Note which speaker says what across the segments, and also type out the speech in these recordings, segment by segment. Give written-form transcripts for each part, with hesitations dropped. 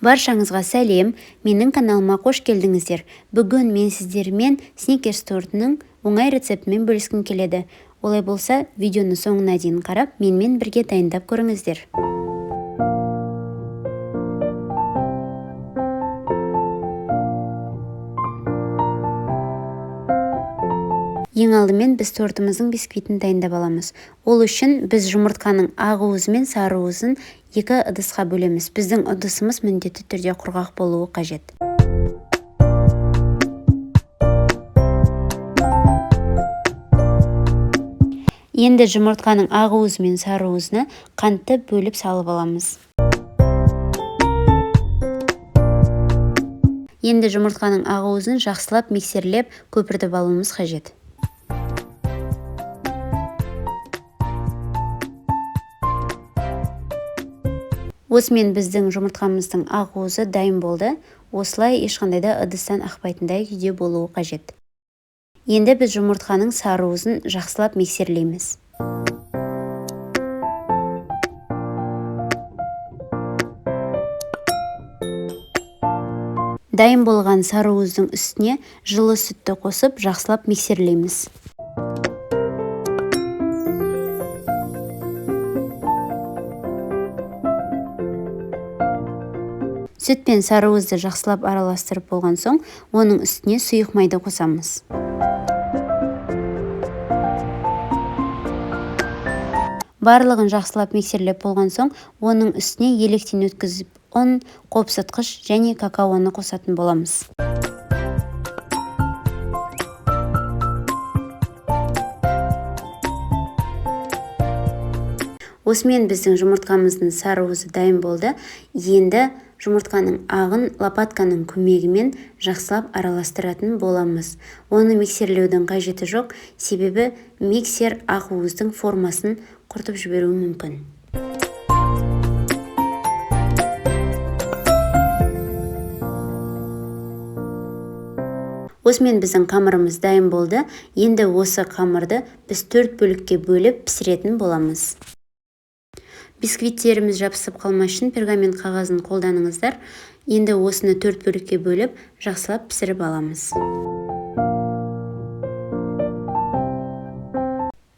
Speaker 1: Баршаңызға сәлем! Менің каналыма қош келдіңіздер! Бүгін мен сіздермен Сникерс тортының оңай рецептімен бөліскім келеді. Олай болса, видеоны соңына дейін қарап, менімен бірге дайындап көріңіздер. Ең алдымен біз тортымыздың бисквитін дайындап аламыз. Ол үшін біз жұмыртқаның ақ уызы мен сары уызын екі ыдысқа бөлеміз. Біздің ыдысымыз міндетті түрде құрғақ болуы қажет. Енді жұмыртқаның ақ уызы мен сары уызына қантты бөліп салып аламыз. Енді жұмыртқаның ақ уызын жақсылап миксерлеп көпіртіп алуымыз қажет. Осымен біздің жұмыртқамыздың ақ уызы дайын болды. Осылай ешқандай да ыдыстан ақпайтындай күйде болуы қажет. Енді біз жұмыртқаның сары уызын жақсылап миксерлейміз. Дайын болған сары уыздың үстіне жылы сүтті қосып жақсылап миксерлейміз. Сүт пен сары уызды жақсылап араластырып болған соң, оның үстіне сұйық майды қосамыз. Барлығын жақсылап миксерлеп болған соң, оның үстіне електен өткізіп ұн, қопсытқыш және какаоны қосатын боламыз. Осымен біздің жұмыртқамыздың сары уызы дайын болды. Енді жұмыртқаның ағын лопатканың көмегімен жақсылап араластыратын боламыз. Оны миксерлеудің қажеті жоқ, себебі миксер ақ уыздың формасын құртып жіберуі мүмкін. Осымен біздің қамырымыз дайын болды. Енді осы қамырды біз 4 бөлікке бөліп пісіретін боламыз. Бисквиттеріміз жабысып қалмас үшін пергамент қағазын қолданыңыздар. Енді осыны 4 бөлікке бөліп, жақсылап пісіріп аламыз.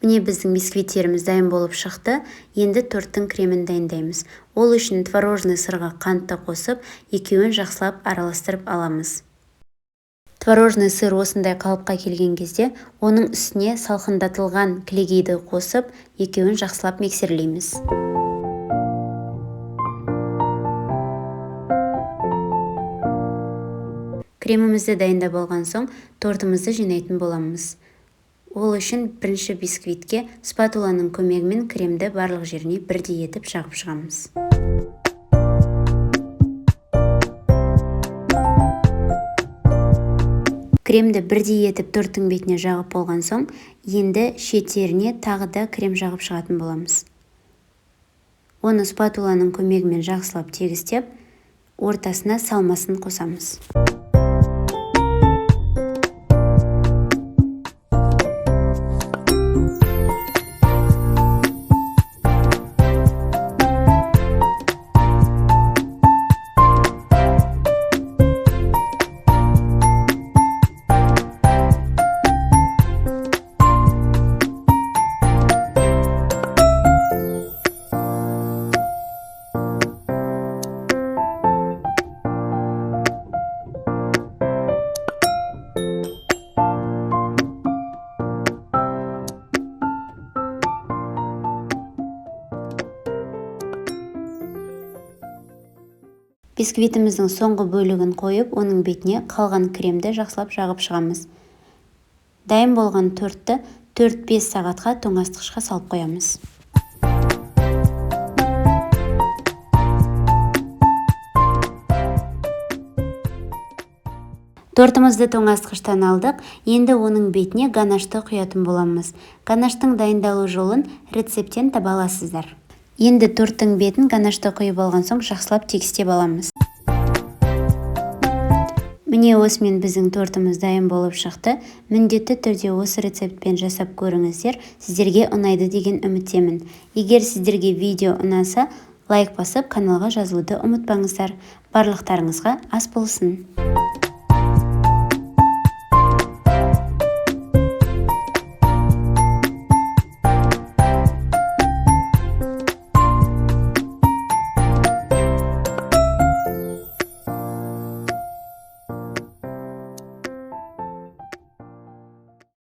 Speaker 1: Міне біздің бисквиттеріміз дайын болып шықты. Енді торттың кремін дайындаймыз. Ол үшін творожный сырға қантты қосып, екеуін жақсылап араластырып аламыз. Творожный сыр осындай қалыпқа келген кезде, оның үстіне салқындатылған кілегейді қосып, екеуін жақсылап миксерлейміз. Кремімізді дайындап алған соң, тортымызды жинайтын боламыз. Ол үшін бірінші бисквитке спатуланың көмегімен кремді барлық жеріне бірдей етіп жағып шығамыз. Кремді бірдей етіп торттың бетіне жағып болған соң, енді шеттеріне тағы да крем жағып шығатын боламыз. Оны спатуланың көмегімен жақсылап тегістеп, ортасына салмасын қосамыз. Бисквитіміздің соңғы бөлігін қойып, оның бетіне қалған кремді жақсылап жағып шығамыз. Дайын болған тортты 4-5 сағатқа тоңазытқышқа салып қоямыз. Тортымызды тоңазытқыштан алдық, енді оның бетіне ганашты құятын боламыз. Ганаштың дайындалу жолын рецепттен таба аласыздар. Енді торттың бетін ганашты құйып алған соң жақсылап тегістеп аламыз. Міне осымен біздің тортымыз дайын болып шықты. Міндетті түрде осы рецептпен жасап көріңіздер, сіздерге ұнайды деген үміттемін. Егер сіздерге видео ұнаса, Лайк басып, каналға жазылуды ұмытпаңыздар. Барлықтарыңызға ас болсын!